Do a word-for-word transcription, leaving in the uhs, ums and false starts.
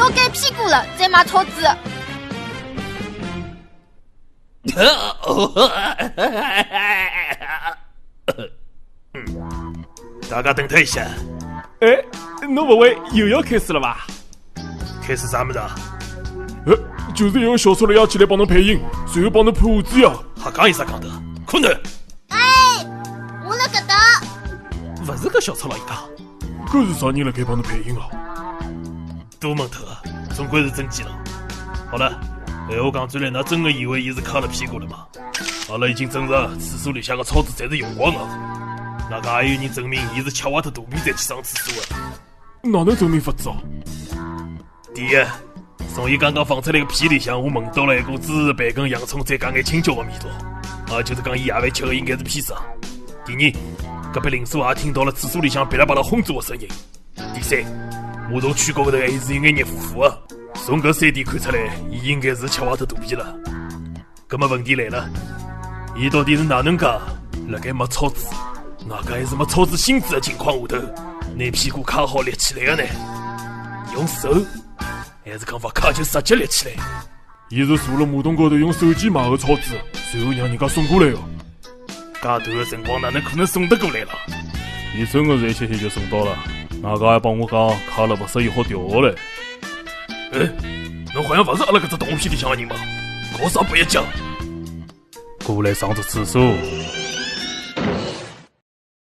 我改屁股了，再买草纸。大家等他一下。哎，侬勿会又要开始了吧？开始啥么子啊？呃，就是要小赤佬爷起来帮侬配音，随后帮侬破子呀。瞎讲有啥讲头？困头。哎，我辣搿搭。勿是个小赤佬一家。搿是啥人辣盖帮侬配音啊？都问脱啊，总归是真机了。好了，闲话讲转来，㑚真个以为伊是揩了屁股了吗？阿拉已经证实，厕所里向个草纸侪是用光个，哪个还有人证明伊是吃坏脱肚皮再去上厕所的？哪能证明法子啊？第一，从伊刚刚放出来个屁里向，我闻到了一股猪培根、洋葱再加眼青椒的味道，也就是讲，伊夜饭吃的应该是披萨。第二，隔壁邻舍也听到了厕所里向噼里啪啦轰炸的声音。第三，马桶水管头还是有眼热乎乎的，从搿三点看出来，伊应该是吃坏脱肚皮了。葛么问题来了，伊到底是哪能介辣盖没草纸，外加还是没草纸芯子的情况下头，拿屁股揩好立起来的呢？用手，还是讲勿揩就直接立起来？伊是坐了马桶高头用手机买的草纸，随后让人家送过来的。 介短的辰光哪能可能送得过来了？伊真的是一歇歇就送到了，外加还帮我讲，揩了勿适意好调下来。哎，侬好像勿是阿拉搿只动画片里向的人嘛？搞啥不要讲？过来上只厕所，